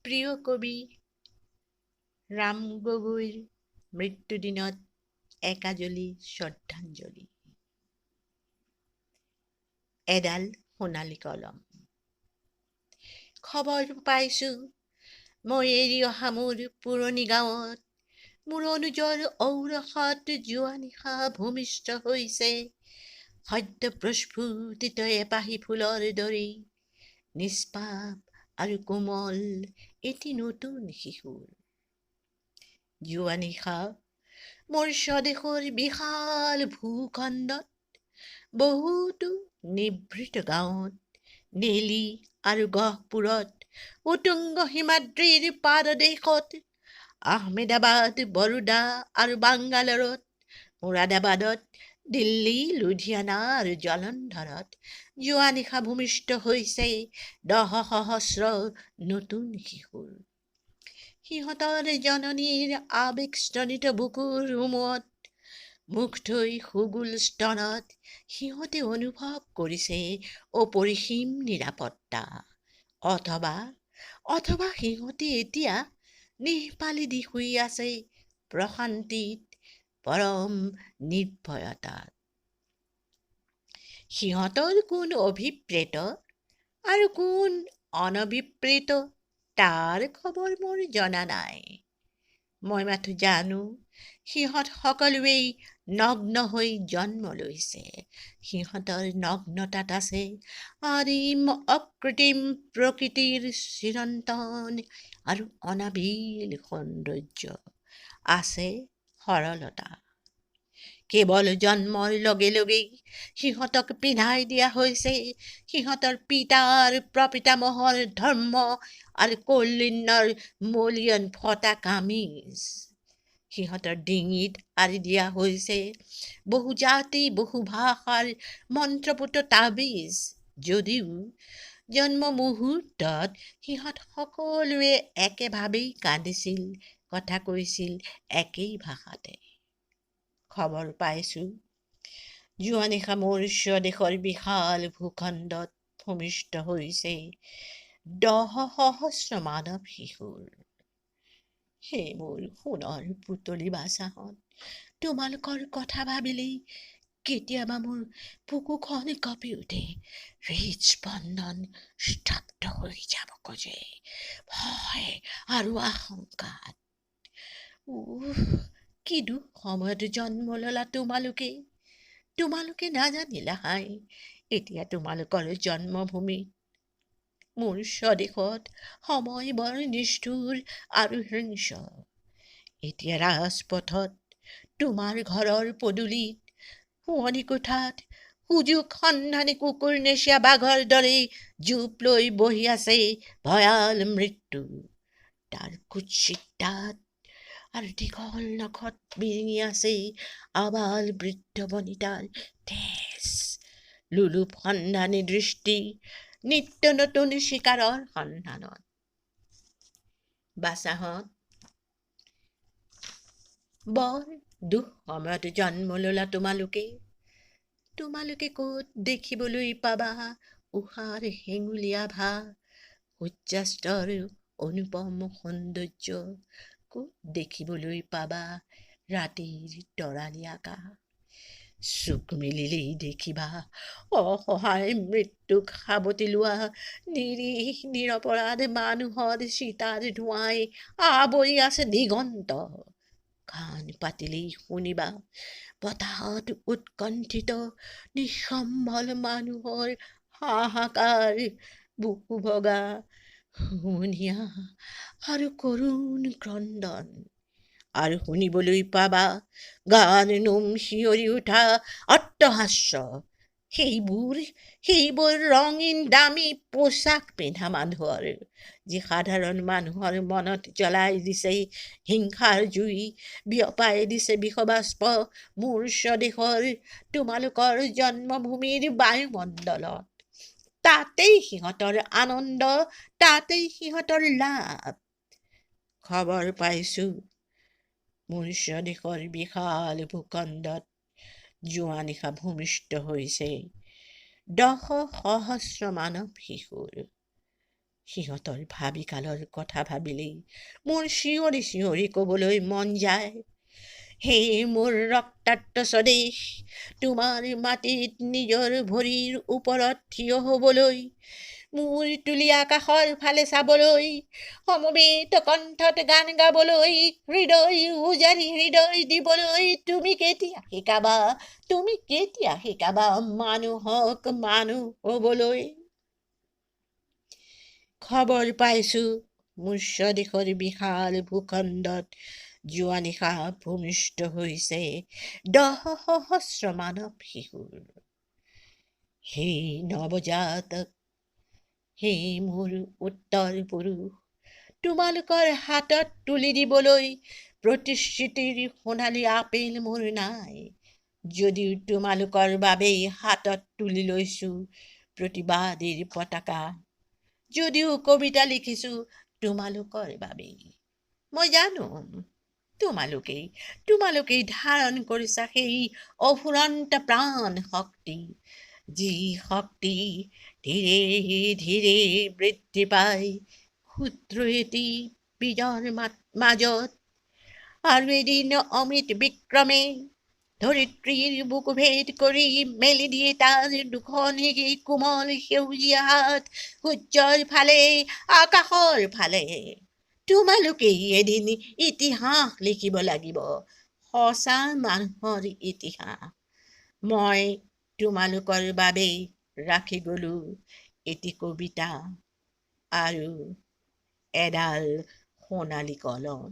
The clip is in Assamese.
প্ৰিয় কবি ৰাম গগৈৰ মৃত্যুদিনত একাজলি শ্ৰদ্ধাঞ্জলি। এডাল সোণালী কলম। খবৰ পাইছোঁ, মই এৰি অহা মোৰ পুৰণি গাঁৱত মোৰ অনুজৰ ঔৰসত যোৱা নিশা ভূমিষ্ঠ হৈছে সদ্য প্ৰস্ফুটিত এপাহি ফুলৰ দৰেই নিষ্পাপ আৰু কোমল এটি নতুন শিশুৰ। যোৱা নিশা মোৰ স্বদেশৰ বিশাল ভূখণ্ডত বহুতো নিভৃত গাঁৱত, নেলি আৰু গহপুৰত, উত্তুংগ হিমাদ্ৰীৰ পাদদেশত, আহমেদাবাদ, বৰোদা আৰু বাংগালোৰত, মোৰাদাবাদত, দিল্লী, লুধিয়ানা আৰু জলন্ধৰত যোৱা নিশা ভূমিষ্ঠ হৈছে 10 সহস্ৰ নতুন শিশুৰ। সিহঁতৰ জননীৰ আৱেগস্তনিত বুকুৰ উমত মুখ থৈ সুগোল স্তনত সিহঁতে অনুভৱ কৰিছে অপৰিসীম নিৰাপত্তা। অথবা সিহঁতে এতিয়া নিহপালি দি শুই আছে প্ৰশান্তিত, পৰম নিৰ্ভয়তাত। সিহঁতৰ কোন অভিপ্ৰেত আৰু কোন অনভিপ্ৰেত তাৰ খবৰ মোৰ জনা নাই। মই মাথো জানো সিহঁত সকলোৱেই নগ্ন হৈ জন্ম লৈছে। সিহঁতৰ নগ্নতাত আছে আদিম অকৃত্ৰিম প্ৰকৃতিৰ চিৰন্তন আৰু অনাবিল সৌন্দৰ্য, আছে সৰলতা। কেৱল জন্মৰ লগে লগেই সিহঁতক পিন্ধাই দিয়া হৈছে সিহঁতৰ পিতাৰ প্ৰপিতামহৰ ধৰ্ম আৰু কৌলিন্যৰ মলিয়ন ফটা কামিজ। সিহঁতৰ ডিঙিত আঁৰি দিয়া হৈছে বহু জাতি বহু ভাষাৰ মন্ত্ৰপুত তাবিজ। যদিও জন্ম মুহূৰ্তত সিহঁত সকলোৱে একেভাৱেই কান্দিছিল, কথা কৈছিল একেই ভাষাতে। খবৰ পাইছোঁ, যোৱা নিশা মোৰ স্বদেশৰ বিশাল ভূখণ্ডত ভূমিষ্ঠ হৈছে 10 সহস্ৰ মানৱ শিশুৰ। হে মোৰ সোণৰ পুতলি বাচাহঁত, তোমালোকৰ কথা ভাবিলেই কেতিয়াবা মোৰ বুকুখন কঁপি উঠে, হৃদস্পন্দন স্তব্ধ হৈ যাব খোজে ভয় আৰু আশংকাত। উফ, কি দুঃসময়ত জন্ম ললা তোমালোকে! তোমালোকে নাজানিলা হাই, এতিয়া তোমালোকৰ জন্মভূমিত মোৰ স্বদেশত সময় বৰ নিষ্ঠুৰ আৰু হিংস্ৰ। এতিয়া ৰাজপথত, তোমাৰ ঘৰৰ পদূলিত, শোৱনি কোঠাত সুযোগ সন্ধানী কুকুৰ নেচীয়া বাঘৰ দৰেই জোপ লৈ বহি আছে ভয়াল মৃত্যু। তাৰ কুৎসিত দাঁত আৰু দীঘল নখত বিৰিঙি আছে আবাল বৃদ্ধ বনিতাৰ তেজ। লোলুপ সন্ধানী দৃষ্টি নিত্য নতুন চিকাৰৰ সন্ধানত। বাচাহঁত, বৰ দুঃসময়ত জন্ম ললা তোমালোকে। তোমালোকে ক'ত দেখিবলৈ পাবা উষাৰ হেঙুলীয়া ভা, সূৰ্যাস্তৰ অনুপম সৌন্দৰ্য? ক'ত দেখিবলৈ পাবা ৰাতিৰ তৰালি আকাশ? চুক মেলিলেই দেখিবা অসহায় মৃত্যুক সাৱটি লোৱা নিৰীহ নিৰপৰাধ মানুহৰ চিতাৰ ধোঁৱাই আৱৰি আছে দিগন্ত। কাণ পাতিলেই শুনিবা বতাহত উৎকণ্ঠিত নিঃসম্বল মানুহৰ হাহাকাৰ, বুকু ভগা হুমুনিয়া আৰু কৰুণ ক্ৰন্দন। আৰু শুনিবলৈ পাবা গান নোম শিয়ৰি উঠা অট্টহাস্য। সেইবোৰ ৰঙীন দামী পোচাক পিন্ধা মানুহৰ, যি সাধাৰণ মানুহৰ মনত জ্বলাই দিছে হিংসাৰ জুই, বিয়পাই দিছে বিষবাষ্প মোৰ স্বদেশৰ তোমালোকৰ জন্মভূমিৰ বায়ুমণ্ডলত। তাতেই সিহঁতৰ আনন্দ, তাতেই সিহঁতৰ লাভ। খবৰ পাইছোঁ, মোৰ স্বদেশৰ বিশাল ভূখণ্ডত যোৱা নিশা ভূমিষ্ঠ হৈছে 10 সহস্ৰ মানৱ শিশুৰ। সিহঁতৰ ভাবি কালৰ কথা ভাবিলেই মোৰ চিঞৰি চিঞৰি ক'বলৈ মন যায়, হে মোৰ ৰক্তাক্ত স্বদেশ, তোমাৰ মাটিত নিজৰ ভৰিৰ ওপৰত থিয় হ'বলৈ, মূৰ তুলি আকাশৰ ফালে চাবলৈ, সমবেত কণ্ঠত গান গাবলৈ, হৃদয় উজাৰি হৃদয় দিবলৈ তুমি কেতিয়া শিকাবা, তুমি কেতিয়া শিকাবা মানুহক মানুহ হ'বলৈ? খবৰ পাইছোঁ মোৰ স্বদেশৰ বিশাল ভূখণ্ডত যোৱা নিশা ভূমিষ্ঠ হৈছে 10 সহস্ৰ মানৱ শিশুৰ। সেই নৱজাতক, সেই মোৰ উত্তৰ পুৰুষ, তোমালোকৰ হাতত তুলি দিবলৈ প্ৰতিশ্ৰুতিৰ সোণালী আপেল মোৰ নাই, যদিও তোমালোকৰ বাবেই হাতত তুলি লৈছো প্ৰতিবাদীৰ পতাকা, যদিও কবিতা লিখিছো তোমালোকৰ বাবেই। মই জানো তোমালোকেই ধাৰণ কৰিছা সেই অফুৰন্ত প্ৰাণ শক্তি, যি শক্তি ধীৰে ধীৰে বৃদ্ধি পাই ক্ষুদ্ৰ এটি বীজৰ মাজত, আৰু এদিন অমিত বিক্ৰমে ধৰিত্ৰীৰ বুকু ভেদ কৰি মেলি দিয়ে তাৰ দুখন কোমল সেউজীয়া হাত সূৰ্যৰ ফালে, আকাশৰ ফালে। তোমালোকেই এদিন ইতিহাস লিখিব লাগিব, সঁচা মানুহৰ ইতিহাস। মই তোমালোকৰ বাবেই ৰাখি গলো এটি কবিতা আৰু এডাল সোণালী কলম।